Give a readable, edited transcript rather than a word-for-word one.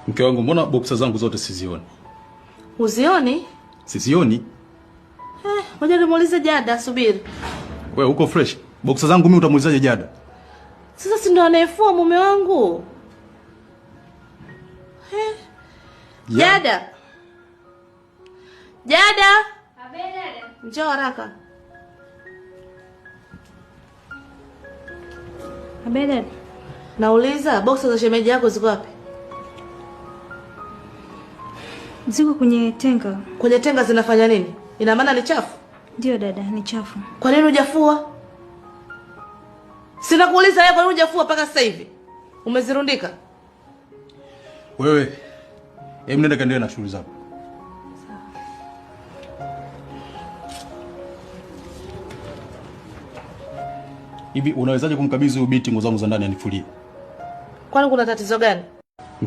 Mke wangu, mbona boksa zangu zote sizioni? Uzioni? Sizioni. Ngoja nimuulize Jada, subiri. Wewe uko fresh? Boksa zangu mimi utamuulizaje Jada? Sasa si ndo anayefua mume wangu? Jada. Jada. Abe dada. Njoo haraka. Abe dada. Nauliza boksa za shemeji yako ziko wapi? Ziko kwenye tenga. Kwenye tenga zinafanya nini? Ina maana ni chafu? Ndio dada, ni chafu. Kwa nini hujafua? Sina kuuliza wewe kwa nini hujafua mpaka sasa hivi? Umezirundika? Wewe, hebu nenda kaendelee na shughuli zako. Hivi unawezaje kumkabidhi huyu binti nguo zangu za ndani anifulie? Kwani kuna tatizo gani?